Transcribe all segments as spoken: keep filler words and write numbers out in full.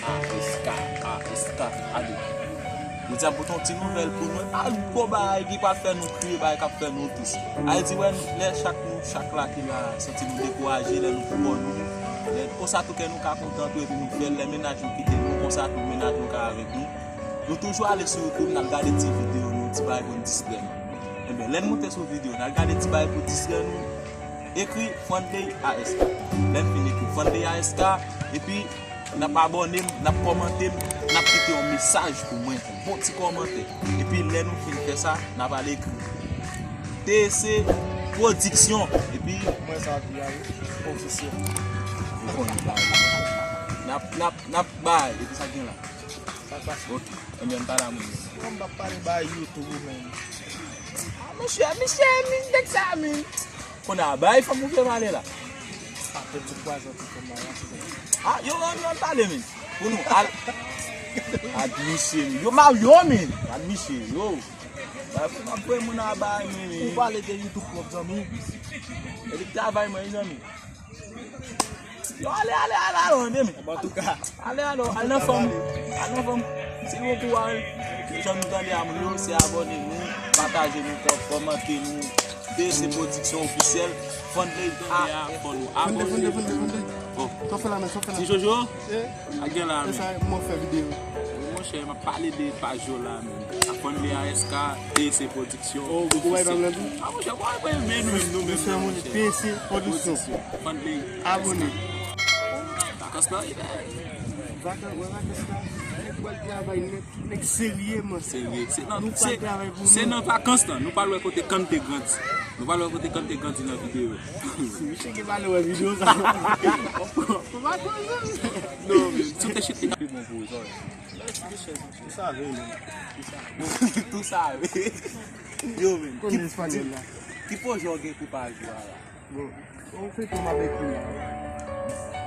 A S K, A S K, ale. Jodi a m pote yon ti nouvèl pou nou. E pa gwo bagay ki pral fè nou kriye, bagay k ap fè nou tris. Ayiti, wè, lè chak nou, chak la ki la, santi nou dekouraje, lè nou pou kò nou. Lè, konsa tou kè nou ka kontan tou, epi nou fè l, lè mennaj nou kite nou, konsa tou mennaj nou ka avèk nou. Nou toujou ale sou YouTube, n al gade ti videyo nou, ti bagay pou n distrè nou. Ebyen, lè n moute sou videyo, n al gade ti bagay pou distrè nou, ekri Funday A S K. Lè n fin ekri Funday A S K, epi n ap abòne m, n ap kòmante m, n ap kite yon mesaj pou mwen, yon bon ti kòmantè. Epi lè nou fin fè sa, n ap al ekri T S C Production. Epi mwen sa ap di a wi, ofisyèl. Ou konnen sa. N ap, n ap, n ap bay, epi sa gen la. Sa k pase? Ok. Ebyen, m pale a moun yo. Mwen m p ap pale bay YouTube ou menm. Ah, mesye, mesye, men nèg sa, men. Kounye a, bay fanm ou vle pale la. Apre tout twa zan, tout fanm nan, se sa. Ah, yo, yo, yo, pale, men. Pou nou, al. Admisye, men. Yo, ma, yo, men. Admisye, yo. Bay fanm ap voye moun a bay, men, men. Ou pale de YouTube pwòp zanmi. E li k travay mwen, zanmi. Yo, ale, ale, ale, ale, men. Antouka. Ale, ale, al nan fanm. Al nan fanm. Se yon kou a, jan nou tande a moun yo, se abòne nou, pataje nou, kò-, kòmante nou. T S C Production Officiel, Funday a. Fò nou abòne. Funday, Funday, Funday, Funday. Bon. Sa w fè la, men, sa w fè la. Ti Jojo? Eh? A gen la, men. E sa, mwen fè videyo. Monchè, m ap pale de paj yo la, men. A Funday A S K, T S C Production. Oh, ou wè pa m nan tou? Ah, monchè, bon, mwen menm nou menm, nou menm, monchè. T S C Production. Funday. Abòne. Vakans la, vakans, wè vakans la. Nèg pral travay nèt, nèg serye, man. Serye. Se nan, nou pral travay pou nou. Se nan vakans lan. Nou pral wè kote Kante grandi. Nou pral wè kote Kante grandi nan videyo. Si misye gen valè wè videyo sa. Pou vakans, non, men, si w te chita pi bon pou ou, sa w wè. Tou sa vre, men. Tou sa vre. Yo, men. Konnen espanyòl la. Ki pwojè w gen pou paj ou a la? Bon, bon, se tou m ap ekri la.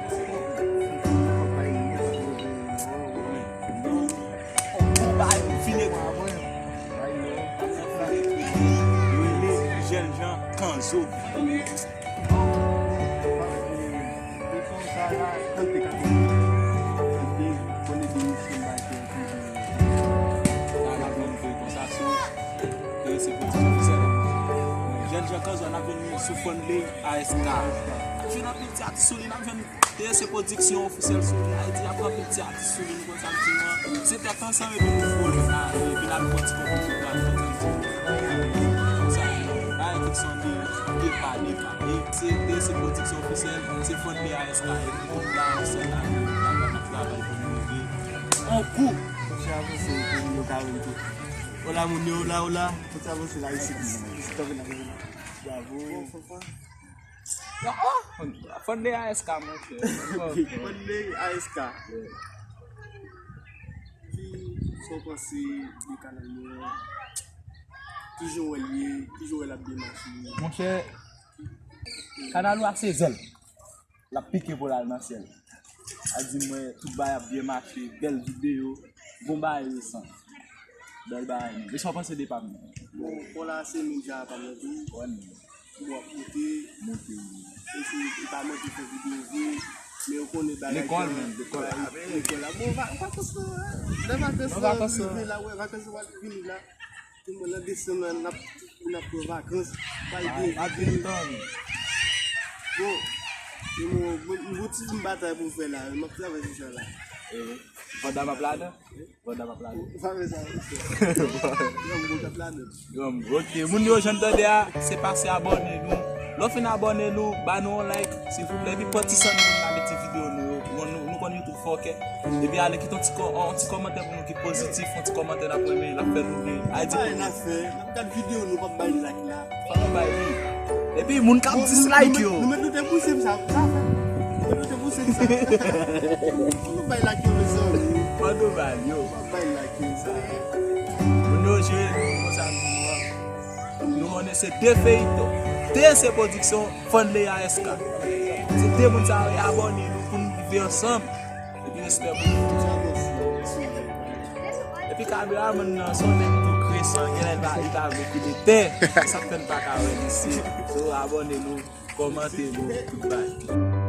Fòk bay li, fòk bay li, non. Bon, bay li, fini. Yo rele Jènjan Kanzo. Leson sa la, Kante ka konn. Kante konn ede misye bay kè toujou. Sa la, bon, nou fè konsa sou T S C Production Officiel. Jènjan Kanzo, n ap vin sou Funday A S K. N ap jwenn anpil ti atis sou li, n ap jwenn T S C Production Officiel sou li. Ayiti ap pran anpil ti atis sou li, nou konn sa m di nou an. Se tèt ansanm epi nou fò, nou ka ale, epi n al pran ti konkli sou plas la, nou konn sa m di nou an. Konsa, bagay tout sonde, depa, depa. E se, e se Production Officiel, se Funday A S K, epi tout la, se la, nou travay pou nou rive on kou. Fòk se avanse pou nou ka vin tou. Hola, moun yo, hola, hola. Fòk se avanse la, isit, isit, isit, tanpri la, tanpri la. Bravo. Oh, oh! Funday A S K, monchè. Funday A S K. Yeah. Ki sa w panse de kanal mwen an? Ki jan w wè l ye? Ki jan w wè l ap byen mache? Monchè, kanal ou a se zèl. L ap pike pou l al nan syèl. A di mwen, tout bagay ap byen mache, bèl videyo, bon bagay resan. Bèl bagay, men. E sa w panse de pa m nan? Bon, pou la, se menm jan a pa m nan tou. Wè, men. Bon, ap moute. Moute, wi. E si, e pa manke fè videyo vre, men ou konnen bagay. Lekòl, men, lekòl. Lekòl la. Bon, va-, vakans lan, lè vakans lan rive la, wè, vakans lan vini la. Tout moun nan desanm nan, n ap, n ap pran vakans. Bay de, pa gen tan. Bon, e mwen, mwen, mwen ti batay pou m fè la, m ap travay sou sa la. Eh, pandan m ap ladan? Pandan m ap ladan? Ou pa fè sa, mesye. Yon moun k ap ladan. Yon moun, ok. Moun yo, jan n tande a, se pase abòne nou. Lè w fin abòne nou, ba nou yon like, silvouplè. Epi pran ti san nou, n a met ti videyo nou yo. Nou, nou, nou konn YouTube fòkè. Epi ale kite yon ti kò-, yon ti kòmantè pou nou ki pozitif, yon ti kòmantè n ap renmen, l ap fè nou ri. Ayiti pou nou. N ap gad videyo nou, p ap bay like la. Fò nou bay li. Epi moun k ap dislike yo. Nou met nou te pouse m sa, sa fè. Nou met nou te pouse m sa. Fò nou bay like yo, mezanmi. Fò nou bay yo. Fò nou bay like yo, sa. Moun yo jwe, nou konn sa nou an. Nou konnen se de feyton. T S C Production, Funday A S K. Se de moun sa yo, abòne nou pou nou rive ansanm. Epi respè pou nou. Epi kameramann nan, se yon nèg tou kresan, genlè li ta, li ta vle kile tè. Se sa k fè n pa ka wè l isi. So, abòne nou, kòmante nou, tout bagay.